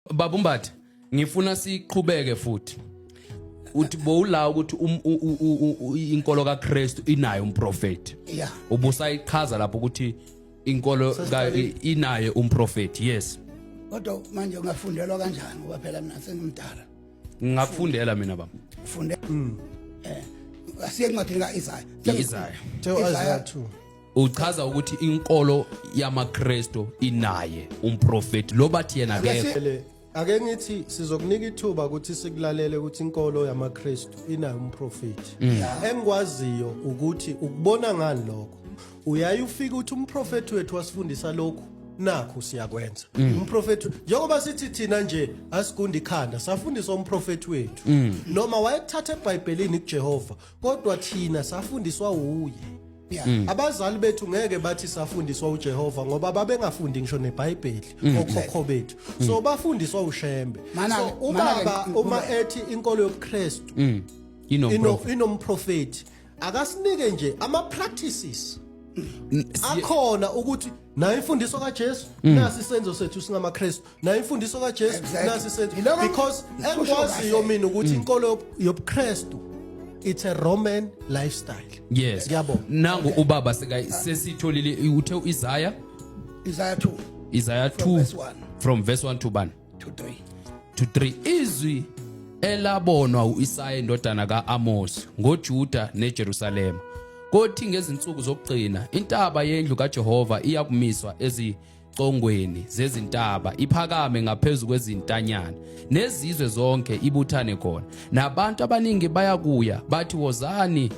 Baba uMbatha, ngifuna siqhubeke futhi. Uthi bowula ukuthi inkolo kaKristu inayo umprofeti. Yeah. Ubusayichaza lapho ukuthi inkolo inayo umprofeti. Yes. Kodwa manje ungafundelwa kanjani ngoba phela mina sengimdala. Ngingakufundela mina baba. Funde. Asiye encwadini kaIsaya. Isaiah. Isaiah 2. Uchaza ukuthi inkolo yamaKristu inaye umprofeti lo bathi yena akekho. Le ake ngithi sizokunika ithuba ukuthi sikulalele ukuthi inkolo yamaKristu inayo umprofeti. Engikwaziyo ukuthi ukubona ngani lokho. Uyaye ufike uthi umprofeti wethu wasifundisa lokhu nakho siyakwenza. Umprofeti njengoba sithi thina nje asigundi ikhanda safundiswa umprofeti wethu. Noma wayekuthatha eBhayibhelini kuJehova kodwa thina safundiswa uye. Abazali bethu ngeke bathi safundiswa uJehova ngoba babengafundi ngisho neBhayibheli okhokho bethu. So bafundiswa uShembe. So ubaba uma ethi inkolo yobuKristu inomprofeti akasinike nje ama practices akhona ukuthi nayo imfundiso kaJesu nasi isenzo sethu singamaKristu, nayo imfundiso kaJesu nasi isenzo, because engikwaziyo mina ukuthi inkolo yobuKristu, it's a Roman lifestyle. Yes. Ngiyabonga. Nangu ubaba seka sesitholile, uthe uIsaiah. Isaiah 2. Isaiah From 2 verse 1. From verse 1 to 1 to 3. To 3. Izwi elabonwa uIsaya indodana kaAmos ngoJuda neJerusalema. Kothi ngezinsuku zokugcina intaba yendlu kaJehova iyakumiswa ezicongweni zezintaba, iphakame ngaphezulu kwezintanyana, nezizwe zonke ibuthane khona, nabantu abaningi bayakuya bathi, "Wozani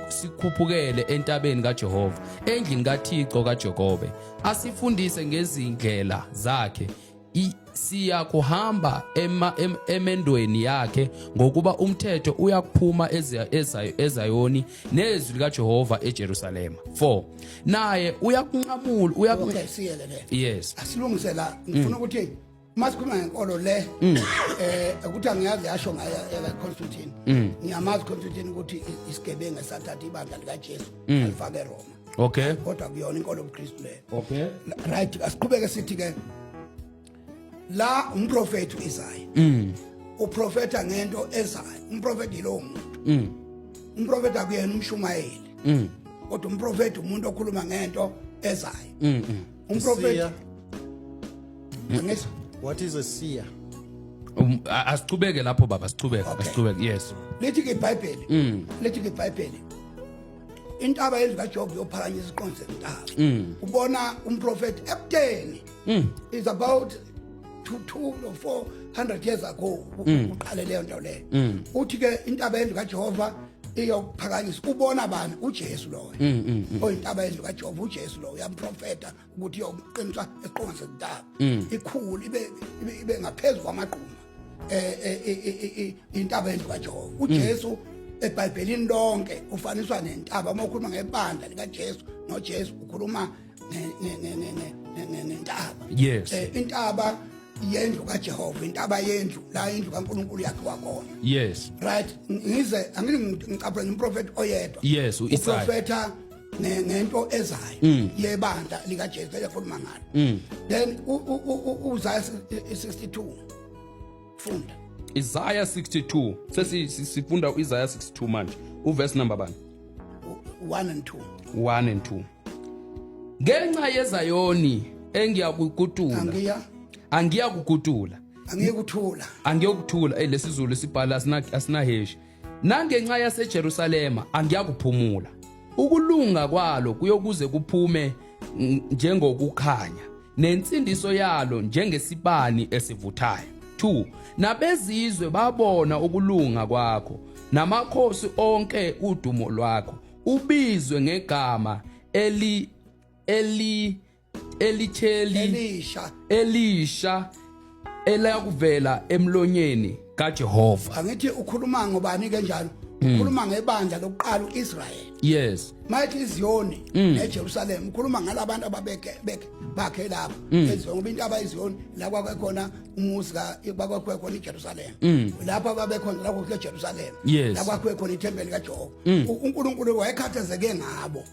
sikhuphukele entabeni kaJehova, endlini kaThixo kaJakobe, asifundise ngezindlela zakhe, siya kuhamba emendweni yakhe, ngokuba umthetho uyakuphuma eZayoni nezwi likaJehova eJerusalema." 4 Naye uyakunqamula uyaku Okay, siyele le. Yes. Asilungise la, ngifuna ukuthi uma sikhuluma ngenkolo le ukuthi angiyazi yasho ngayo eka Constantine. Ngiyamazi Constantine ukuthi isigebengu esathatha ibandla likaJesu alifake eRoma. Kodwa kuyona inkolo yobuKristu leyo. Right, asiqhubeke sithi ke la umprofeti uIsaya uprofeta ngento ezayo. Umprofeti yilowo muntu. Umprofeti akuyena umshumayeli, kodwa umprofeti umuntu okhuluma ngento ezayo. Umprofeti Seer. Angizwa. What is a seer? Asichubeke lapho baba, sichubeke. Asichubeke, yes. Lithi ke iBhayibheli, lithi ke iBhayibheli intaba yendlu kaJob yophakanyisa isiqongo sentaba. Ubona umprofeti ekudeni, is about 2 or 400 years ago uqale leyo nto leyo. Uthi ke intaba yendlu kaJehova iyokuphakanyisa. Ubona bani? uJesu loyo oyintaba yendlu kaJehova. uJesu loyo uyamprofeta ukuthi iyoqiniswa esiqongweni sentaba, ikhulu ibe ngaphezulu kwamagquma intaba yendlu kaJehova. uJesu eBhayibhelini lonke ufaniswa nentaba. Uma ukhuluma ngebandla likaJesu noJesu, ukhuluma ngentaba. Intaba yendlu kaJehova, intaba yendlu la indlu kaNkulunkulu yakhiwa khona. Right, ngize angithi ngicaphula umprofeti oyedwa. Yes, u-Isaiah. Uprofeta ngento ezayo yebandla likaJesu eyakhuluma ngalo. Then uIsaiah 62, funda. Isaiah 62, sesifunda uIsaiah 62 manje, uverse number bani? 1 and 2. 1 and 2. Ngenxa yeZayoni engiyakukutula Angiya angiyakukutula Angiyekuthula. Angiyokuthula. Lesizulu sibhala asinaheshi. Nangenxa yaseJerusalema angiyakuphumula, ukulunga kwalo kuyokuze kuphume njengokukhanya, nensindiso yalo njengesibani esivuthayo. 2 Nabezizwe babona ukulunga kwakho, namakhosi onke udumo lwakho. Ubizwe ngegama eli eli elitheli elisha elisha elakuvela emlonyeni kaJehova. Angithi ukhuluma ngobani ke njalo? Ukhuluma ngebandla lokuqala, uIsrael. Mayithi iZiyoni neJerusalem, ukhuluma ngalabantu ababeke bakhe lapho eZiyoni, ngoba intaba iZiyoni la kwakhe khona umuzi ka kwakhe khona iJerusalem, lapho ababekhona lapho kuseJerusalem, la kwakhe khona ithempeli kaJehova. uNkulunkulu wayekhathazeke ngabo.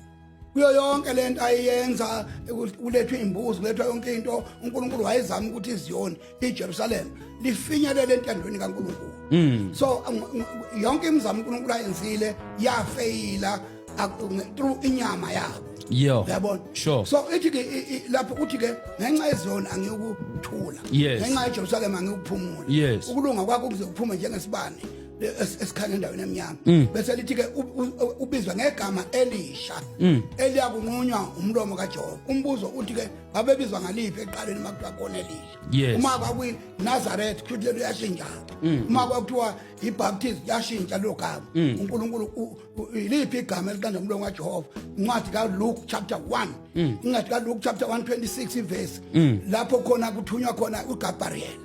Kuyo yonke lento ayiyenza, kulethwa imbuzi, kulethwa yonke into, uNkulunkulu wayezama ukuthi iZion, iJerusalem, lifinyelele entandweni kaNkulunkulu. So yonke imizamo uNkulunkulu ayenzile yafeyila through inyama yabo. Uyabona? So ithi ke lapho uthi ke ngenxa yeZion angiyukuthula, ngenxa yeJerusalem angiyukuphumula, ukulunga kwakho kuze kuphume njengesibane esikhanya endaweni emnyama. Bese lithi ke ubizwa ngegama elisha eliyakunqunywa umlomo kaJehova. Umbuzo uthi ke babebizwa ngaliphi ekuqaleni makuthiwa khona elisha? Uma kwakuyi Nazareth, kusho lelo yashintsha. Uma kwakuthiwa iBaptist, yashintsha lo gama. uNkulunkulu, iliphi igama eliqanjwa umlomo kaJehova? Incwadi kaLuke chapter 1, incwadi kaLuke chapter 126 ivesi, lapho khona kuthunywa khona uGabriel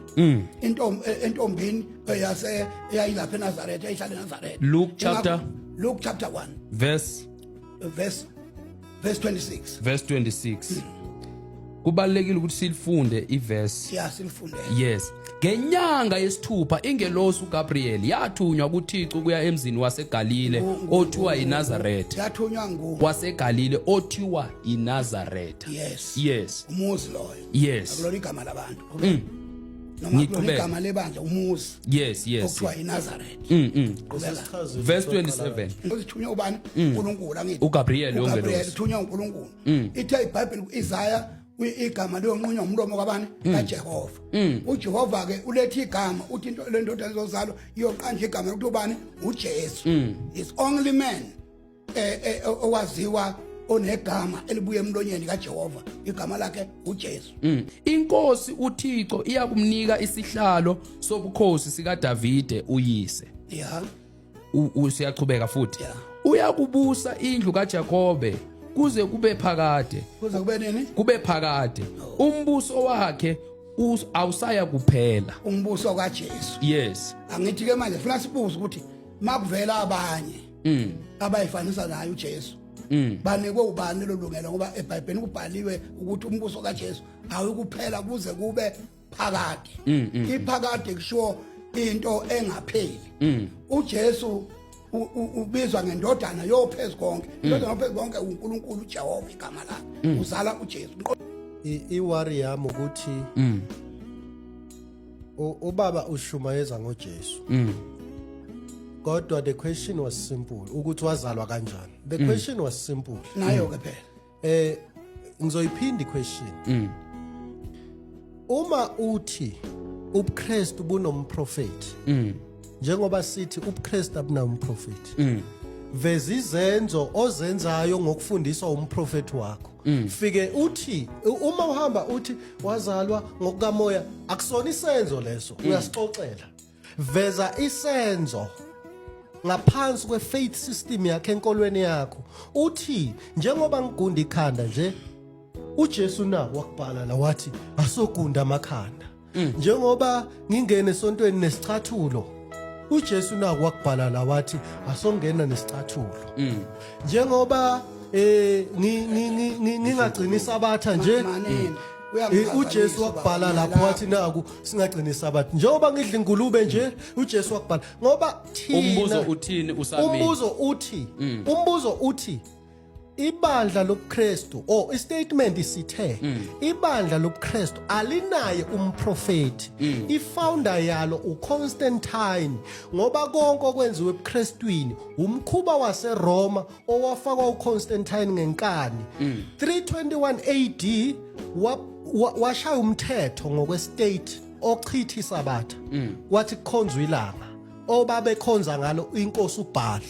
intombi, entombini eyase eyayilapha eNazaretha, eyayihlala eNazaretha. Luke chapter? Luke chapter 1. Verse? Verse 26. Verse 26. Kubalekile ukuthi silifunde iverse. Ya, silifunde. Yes. Ngenyanga yesithupha ingelosi uGabriel yathunywa kuThixo kuya emzini waseGalile othiwa iNazaretha. Yathunywa ngu waseGalile othiwa iNazaretha. Yes. Yes. Umuzi loyo. Akulona igama labantu. Noma Ngiqhubeke. kulona igama lebandla, umuzi Yes. okuthiwa iNazaretha. Qhubeka. Verse 27. Uzithunywa ubani? uNkulunkulu, angithi? uGabriel. uGabriel. Ongelosi. Uthunywa uNkulunkulu. Ithe iBhayibheli kuIsaya, igama liyonqunywa umlomo kabani? KaJehova. uJehova ke uletha igama, uthi into le ndoda ezozalwa iyoqanja igama lokuthi ubani? uJesu. Is only man owaziwa onegama elibuye emlonyeni kaJehova, igama lakhe uJesu. Inkosi uThixo iyakumnika isihlalo sobukhosi sikaDavide uyise. Siyachubeka futhi. Uyakubusa indlu kaJakobe kuze kube phakade. Kuze kube nini? Kube phakade. Umbuso wakhe awusaya kuphela. Umbuso kaJesu. Yes. Angithi ke manje funa sibuze ukuthi makuvela abanye abayifanisa naye uJesu, banikwe ubani lo lungelo? Ngoba eBhayibhelini kubhaliwe ukuthi umbuso kaJesu awukuphela kuze kube phakade. Iphakade kusho into engapheli. uJesu ubizwa ngendodana yophezulu konke. Indodana yophezulu konke uNkulunkulu uJehova igama lakhe, uzala uJesu. I-worry yami ukuthi ubaba ushumayeza ngoJesu, kodwa the question was simple, ukuthi wazalwa kanjani. The question was simple. Nayo ke phela. Ngizoyiphinda iquestion. Uma uthi ubuKristu bunomprofeti, njengoba sithi ubuKristu abunomprofeti, veza izenzo ozenzayo ngokufundiswa umprofeti wakho. Fike uthi uma uhamba uthi wazalwa ngokukamoya, akusona isenzo leso, uyasixoxela. Veza isenzo ngaphansi kwe-faith system yakhe enkolweni yakho, uthi njengoba ngigunda ikhanda nje, uJesu na wakubhala la wathi asogunda amakhanda. Njengoba ngingene esontweni nesicathulo, uJesu na wakubhala la wathi asongena nesicathulo. Njengoba ngingagcina isabatha nje, Manini. uJesu wakubhala lapho wathi naku singagcina isabatha. Njengoba ngidla ingulube nje, uJesu wakubhala, ngoba thina Umbuzo uthini usamile? Umbuzo uthi ibandla lobuKristu, or istatement isithe ibandla lobuKristu alinaye umprofeti, ifounder yalo uConstantine, ngoba konke okwenziwe ebuKristwini umkhuba waseRoma owafakwa uConstantine ngenkani. 321 AD washaya umthetho ngokwestate ochitha isabatha, wathi kukhonzwa ilanga obabekhonza ngalo inkosi uBhali.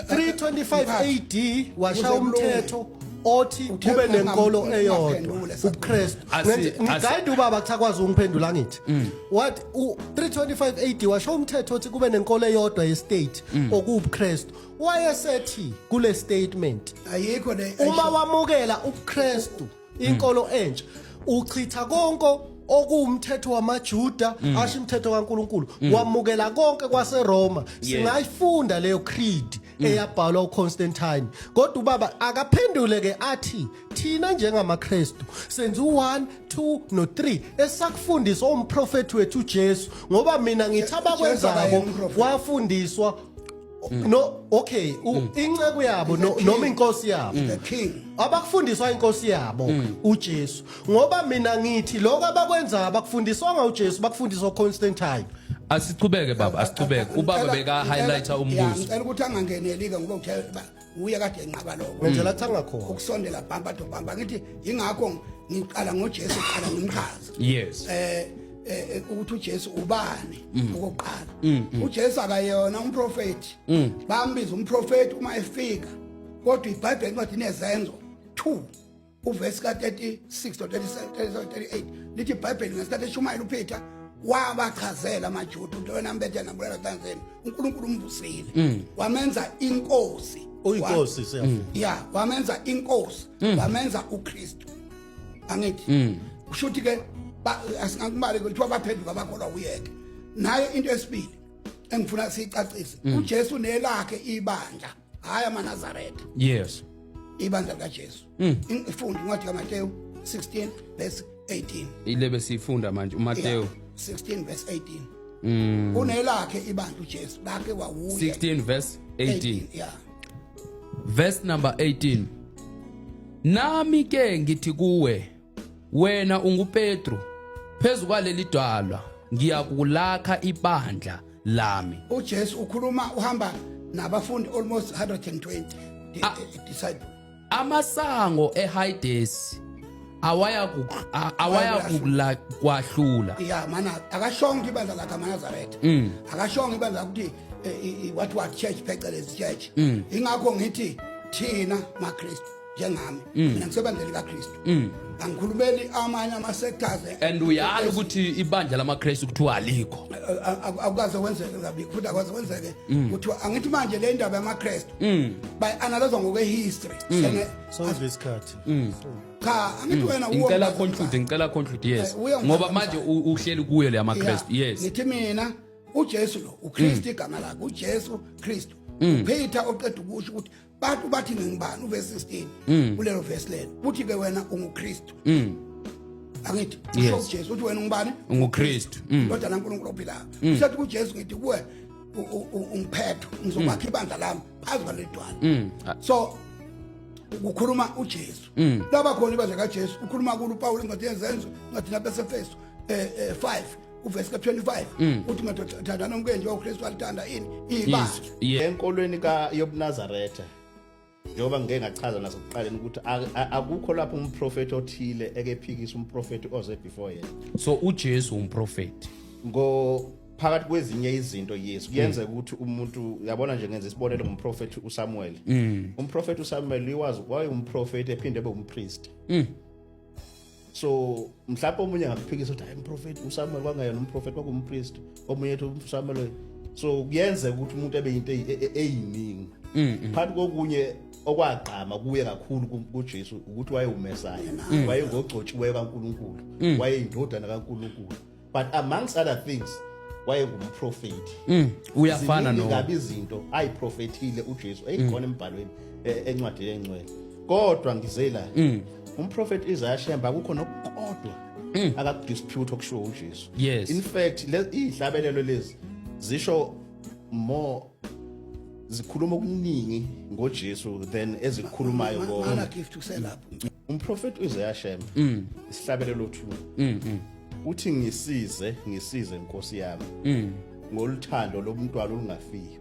325 AD washaya umthetho othi kube nenkolo eyodwa, Ungaphendule. ubuKristu. Ngiguide ubaba kuthi akwazi ukungiphendula. Ngithi what u 325 AD washo umthetho othi kube nenkolo eyodwa yestate, okuwubuKristu. Wayesethi kule statement, Ayikho le. uma wamukela ubuKristu, inkolo entsha, uchitha konke okuwumthetho wamaJuda, asho umthetho kaNkuluNkulu, wamukela konke kwaseRoma. Singayifunda leyo creed eyabhalwa uConstantine, kodwa ubaba akaphendule ke athi thina njengamaKristu senza u1, 2 no3 esakufundiswa umprofeti wethu uJesu, ngoba mina ngithi abakwenzako akayena umprofeti. wafundiswa. No, okay, inceku yabo noma inkosi yabo. The king. Abakufundiswa inkosi yabo uJesu. Ngoba mina ngithi lokho abakwenza abakufundiswanga uJesu, bakufundiswa uConstantine. Asichubeke baba, asichubeke. Ubaba beka highlighter Ya, umbuzo. Ngicela ukuthi angangeneli ke ngoba uthe uye kade enqaba lokho. Ngendlela athanga khona. Ukusondela bamba to bamba, ngithi ingakho ngiqala ngoJesu, qala ngimchaza. Ukuthi uJesu ubani okokuqala. uJesu akayona umprofeti. Bambiza umprofeti uma efika. Kodwa iBhayibheli incwadi inezenzo 2 uverse ka 36 to 37 38 lithi iBhayibheli ngesikhathi eshumayela uPeter wabachazela amaJuda ukuthi wena mbethe nabulala kanzeni uNkulunkulu umvusile wamenza inkosi. Uyinkosi, siyafuna. Ya, wamenza inkosi, wamenza uKristu, angithi kusho ukuthi ke asingakubali kuthiwa baphenduka bakholwa uyeke naye. Into esibili engifuna siyicacise, uJesu nelakhe ibandla, hayi amaNazaretha. Ibandla likaJesu. Ifunda incwadi kaMateyu 16 verse 18. Ilebe sifunda manje uMateyu. Yeah, 16 verse 18. Unelakhe ibandla uJesu, lakhe wawuye. 16 verse 18. Yeah. Verse number 18. Nami ke ngithi kuwe, wena unguPetru, phezu kwaleli dwala ngiyakulakha ibandla lami. uJesu ukhuluma, uhamba nabafundi almost 120 disciple. Amasango eHades awaya ku awaya kula kwahlula. Ya mana, akashongo ukuthi ibandla lakhe amaNazaretha, akashongo ibandla ukuthi what church, phecelezi church. Ingakho ngithi thina maKristu, njengami mina ngisebandleni kaKristu, angikhulumeli amanye ama sectors. And uyala ukuthi ibandla lamaKristu kuthiwa alikho. Akukaze kwenzeke kabi futhi akwaze kwenzeke kuthiwa, angithi manje le ndaba yamaKristu bayi-analyze ngokwe-history. Sawudla isikhathi. Cha, angithi wena uwo Ngicela conclude, ngicela conclude, yes. Uye Ngoba ngifaka manje uhleli kuyo le yamaKristu, yes. Ngithi mina uJesu lo, uKristu, igama lakhe uJesu Kristu. Peter oqeda ukusho ukuthi bantu bathi ngingibani, uverse 16 kulelo verse lelo uthi ke wena unguKristu, angithi usho uJesu uthi wena ungubani? UnguKristu. Kodwa naNkulunkulu ophilayo usethi kuJesu, ngithi kuwe ungiphetho, ngizokwakha ibandla lami phezu kwaleli dwala. So kukhuluma uJesu laba khona ibandla kaJesu, ukhuluma kulo uPaul incwadi yezenzo, incwadi nabeseFeso 5 uverse ka25 uthi madoda thandana umke njengoba uKristu alithanda ini ibandla. Enkolweni ka yobuNazaretha, njengoba ngike ngachaza nasekuqaleni ukuthi akukho lapho umprofeti othile ekephikisa umprofeti oze before yena. So uJesu umprofeti? Ngo phakathi kwezinye izinto, yes. Kuyenzeka ukuthi umuntu, yabona nje, ngenza isibonelo ngumprofeti uSamuel. Umprofeti uSamuel iwazi wayengumprofeti ephinde ebe umpriest. So mhlawumbe omunye angakuphikisa ukuthi hayi, umprofeti uSamuel kwangayena umprofeti, kwakuwumpriest. Omunye ethi uSamuel. So kuyenzeka ukuthi umuntu ebe into eyiningi. Phakathi kokunye okwagqama kuye kakhulu kuJesu ukuthi wayewumesaya, wayengogcotshiweyo kaNkulunkulu, wayeyindodana kaNkulunkulu, but amongst other things wayengumprofeti. Uyafana Ziningi no kabi izinto ayiprofethile uJesu eyikhona embhalweni, encwadini engcwele. Kodwa ngizela umprofeti Isaiah Shembe, akukho nokukodwa akakudispute okushiwo uJesu. In fact, izihlabelelo lezi zisho more, zikhuluma okuningi ngoJesu than ezikhulumayo ngo Mana gift uselapho. Umprofeti uIsaiah Shembe, isihlabelelo 2, uthi, "Ngisize, ngisize Nkosi yami ngoluthando lomntwana olungafiyo."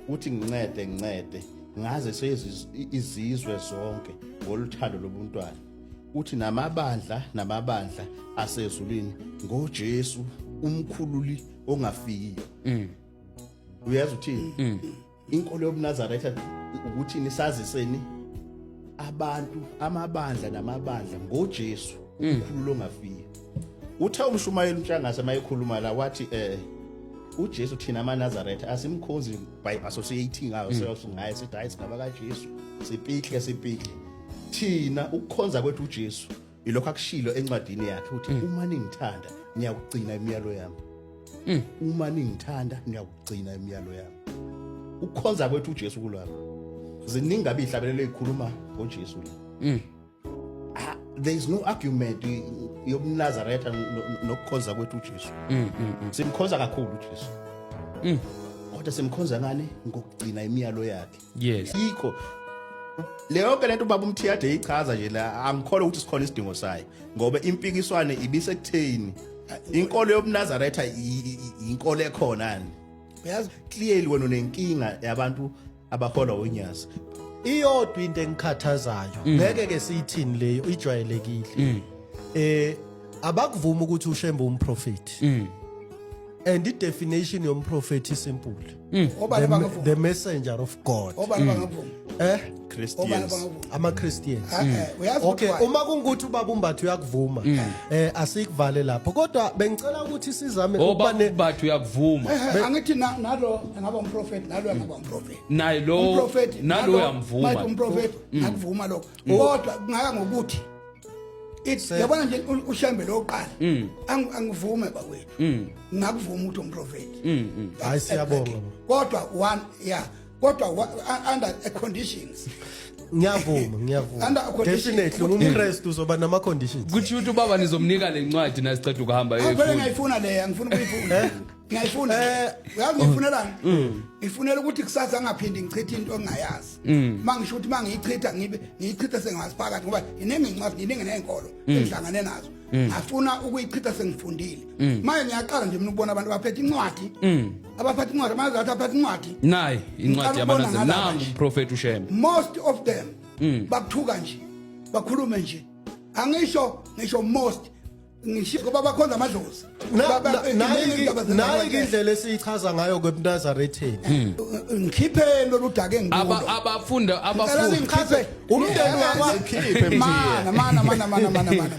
Uthi, "Ngincede, ngincede ngaze sezizwe zonke ngoluthando lobuntwana." Uthi, "Namabandla namabandla asezulwini ngoJesu umkhululi ongafiyo." Uyazi uthini inkolo yobuNazaretha? Ukuthi nisaziseni abantu amabandla namabandla ngoJesu umkhululi ongafiyo. Uthe umshumayeli uNtshangase mayekhuluma la wathi uJesu thina amaNazaretha asimkhonzi by associating ourselves ngaye, sithi hayi, singaba kaJesu, sipikle sipikle. Thina ukukhonza kwethu uJesu ilokho akushilo encwadini yakhe, uthi, "Uma ningithanda niyakugcina imiyalo yami. Uma ningithanda niyakugcina imiyalo yami." Ukukhonza kwethu uJesu kulapho. Ziningi kabi ihlabelelo ezikhuluma ngoJesu la. Ah, there is no argument yobuNazaretha nokukhonza kwethu uJesu. Simkhonza kakhulu uJesu. Kodwa Kodwa simkhonza ngani? Ngokugcina imiyalo yakhe. Yes. Yikho le yonke lento ubaba uMthiyade eyichaza nje la, angikholwa ukuthi sikhona isidingo sayo, ngoba impikiswane ibisekutheni inkolo yobuNazaretha inkolo ekhona ni. Uyazi, Clearly wena unenkinga yabantu abaholwa unyazi. Iyodwa into engikhathazayo, ngeke ke siyithini, leyo ijwayelekile, abakuvuma ukuthi uShembe umprofeti, and i definition yomprofeti simple: Obani bangavuma? The messenger of God. Obani bangavuma? Obani Christians. bangavuma? Ama Christians. Uyazi Okay, ukuthi why? uma kungukuthi ubaba uMbatha uyakuvuma, asikuvale lapho, kodwa bengicela ukuthi sizame ukuba Oba ne bathi uyakuvuma. Angithi nalo engaba umprofeti, nalo engaba umprofeti. Naye lo Umprofeti nalo uyamvuma. Mayithi umprofeti, ngakuvuma lokho, kodwa kungaka ngokuthi ithi yabona nje uShembe loqala, angivume bakwethu, ngakuvuma ukuthi umprofeti. Hayi, siyabonga. Kodwa one, yeah, kodwa under a conditions. Ngiyavuma, ngiyavuma. Under conditions. Definitely umKristu uzoba nama conditions. Kuthi ukuthi ubaba nizomnika lencwadi nasiceda ukuhamba Vele eyifunda. ngiyayifuna le, angifuni ukuyifunda, ngiyayifuna. Uyazi ngiyifunelani? Ngifunela ukuthi kusasa ngingaphindi ngichithe into engingayazi. Uma ngisho ukuthi uma ngiyichitha, ngibe ngiyichitha sengazi phakathi, ngoba iningi incwadi, iningi ney'nkolo engihlangane nazo, ngafuna ukuyichitha sengifundile. Manje ngiyaqala nje mina ukubona abantu abaphethe incwadi, abaphethe incwadi, amazi athi aphethe incwadi. Nayi incwadi Ngiqala ukubona yamaNazaretha. ngalaba Nangu nje. umprofeti uShembe. Most of them bakuthuka nje, bakhulume nje. Angisho, ngisho most, ngisho ngoba bakhonza amadlozi. Nayi indlela esiyichaza ngayo kwebuNazaretheni. Ngikhipheni lolu daka Aba engikulo. abafunda Ngicela abafunda ningikhiphe. Umndeni Sikhiphe, Mthiya. Mana, mana, mana, mana, mana, mana,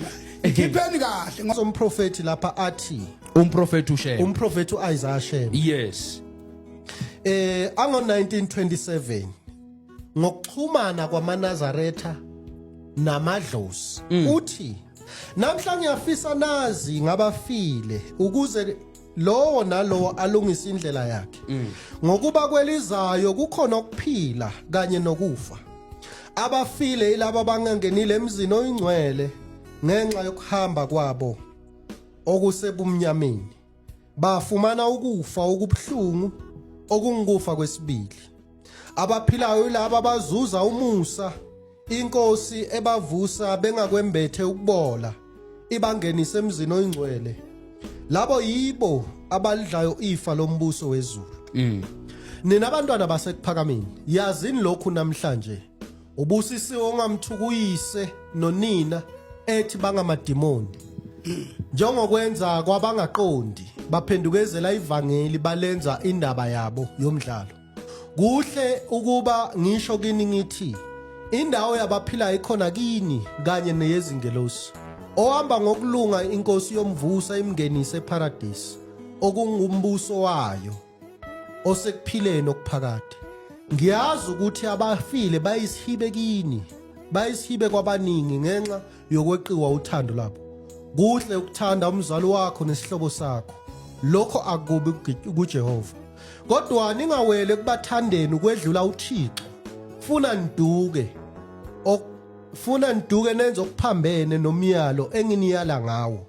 ngikhipheni kahle. Umprofeti lapha athi Umprofeti uShembe. Umprofeti uIsaiah Shembe. Yes. Ango 1927, ngokuxhumana kwamaNazaretha namadlozi, uthi namhla ngiyafisa nazi ngabafile, ukuze lowo nalowo alungise indlela yakhe, ngokuba kwelizayo kukhona ukuphila kanye nokufa. Abafile yilabo abangangenile emzini oyingcwele ngenxa yokuhamba kwabo okusebumnyameni, bafumana ukufa okubuhlungu, okungukufa kwesibili. Abaphilayo yilabo abazuza umusa, inkosi ebavusa bengakwembethe ukubola, ibangenise emzini oyingcwele. Labo yibo abalidlayo ifa lombuso wezulu. Nina abantwana baseKuphakameni, yazini lokhu namhlanje: ubusisiwe ongamthukuyise nonina ethi bangamadimoni, njengokwenza kwabangaqondi, baphendukezela ivangeli, balenza indaba yabo yomdlalo. Kuhle ukuba ngisho kini ngithi indawo yabaphilayo ikhona kini kanye neyezingelosi. Ohamba ngokulunga, inkosi yomvusa, imngenise eparadisi, okungumbuso wayo osekuphileni okuphakade. Ngiyazi ukuthi abafile bayisihibe kini, bayisihibe kwabaningi ngenxa yokweqiwa uthando labo. Kuhle ukuthanda umzali wakho nesihlobo sakho, lokho akubi kuJehova, kodwa ningawele kubathandeni ukwedlula uThixo, funa niduke funa niduke nenze okuphambene nomyalo enginiyala ngawo,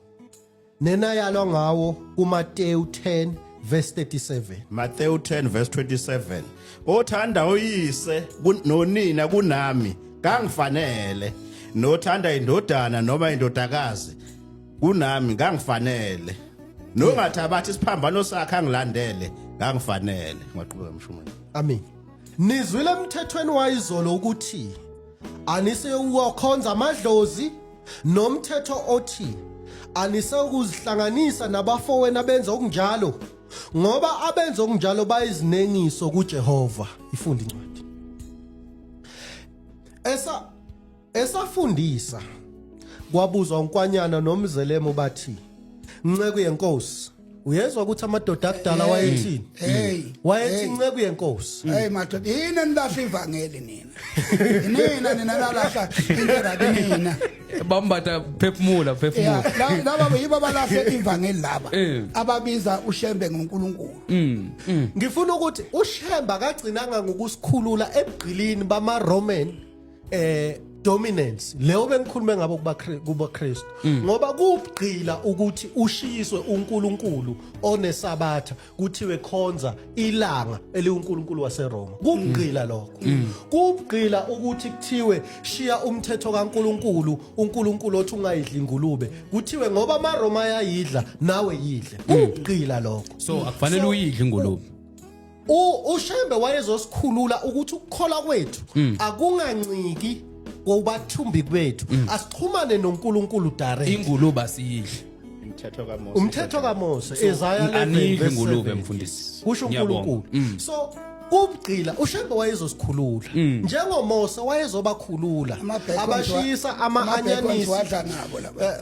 nenayalwa ngawo kuMateyu 10 verse 37. Matthew 10 verse 27: othanda uyise nonina kunami kangifanele, nothanda indodana noma indodakazi kunami kangifanele, nongathabathi isiphambano sakhe angilandele kangifanele. Ngaqhubeka, mshumayeli. Amen. Nizwile emthethweni wayizolo ukuthi aniseyukukhonza amadlozi, nomthetho othi anisewukuzihlanganisa nabafowenu abenza okunjalo, ngoba abenza okunjalo bayizinengiso kuJehova. Ifunda incwadi. Esa esafundisa kwabuzwa unkwanyana nomzelemo, bathi, "Nceku yenkosi." Uyezwa ukuthi amadoda akudala wayethini? Hey. Wayethi, Hey. "Nceku yenkosi." Hey madoda, yini enilahla ivangeli nina? Nina nalahla indlela kinina. Bambatha, phefumula, phefumula. Yeah, laba yibo abalahle ivangeli laba. Ababiza uShembe ngoNkulunkulu. Ngifuna ukuthi uShembe akagcinanga ngokusikhulula ebugqilini bama Roman. Dominance leyo bengikhulume ngabo kuba kuba Kristu, ngoba kubugqila ukuthi ushiyiswe uNkulunkulu onesabatha, kuthiwe khonza ilanga eliwuNkulunkulu waseRoma. Kubugqila lokho. Kubugqila ukuthi kuthiwe shiya umthetho kaNkulunkulu, uNkulunkulu othi ungayidli ingulube, kuthiwe ngoba amaRoma ayayidla nawe yidle. Kubugqila lokho. So akufanele uyidle ingulube. UShembe wayezosikhulula ukuthi ukukholwa kwethu akunganciki kobathumbi kwethu, asixhumane noNkulunkulu direct. Ingulube asiyidli. Umthetho kaMose. Umthetho kaMose, Isaiah 11 Anidli verse ingulube, 7. mfundisi. Kusho Ngiyabonga. uNkulunkulu. So kubugqila, uShembe wayezosikhulula njengoMose wayezobakhulula abashiyisa ama-anyanisi. Wadla nabo laba.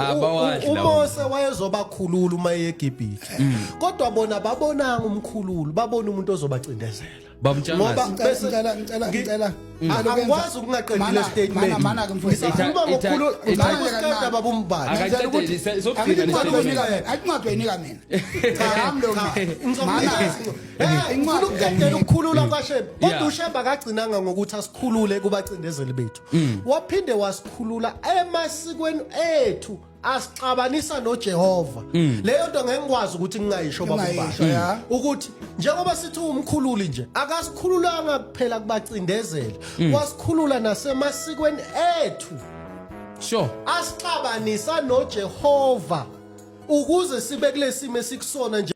Abawadli lawo. uMose wayezobakhulula uma eyeGibhithe, kodwa bona babonanga umkhululi, babona umuntu ozobacindezela. Bamtshangase. Ngoba bese Ngicela, ngicela, ngicela. Angikwazi ukungaqedi le Mana, statement. mana ke mfowethu. Ngisakhuluma ngokukhulula, ngicela ukusiqeda, baba uMbali. Akaqedele, sokugcina le Incwadi statement. oyinika mina, incwadi oyinika mina. Cha, yami leyo mina. Mana. Ngifuna ukuqedela ukukhulula kwaShembe. Kodwa uShembe akagcinanga ngokuthi asikhulule kubacindezeli bethu, waphinde wasikhulula emasikweni ethu asixabanisa noJehova. Leyo nto ngeke ngikwazi ukuthi ngingayisho, baba Ungayisho, uMbali. ya. Ukuthi njengoba sithi umkhululi nje, akasikhululanga kuphela kubacindezeli, wasikhulula nasemasikweni ethu asixabanisa noJehova ukuze sibe kulesimo esikusona nje.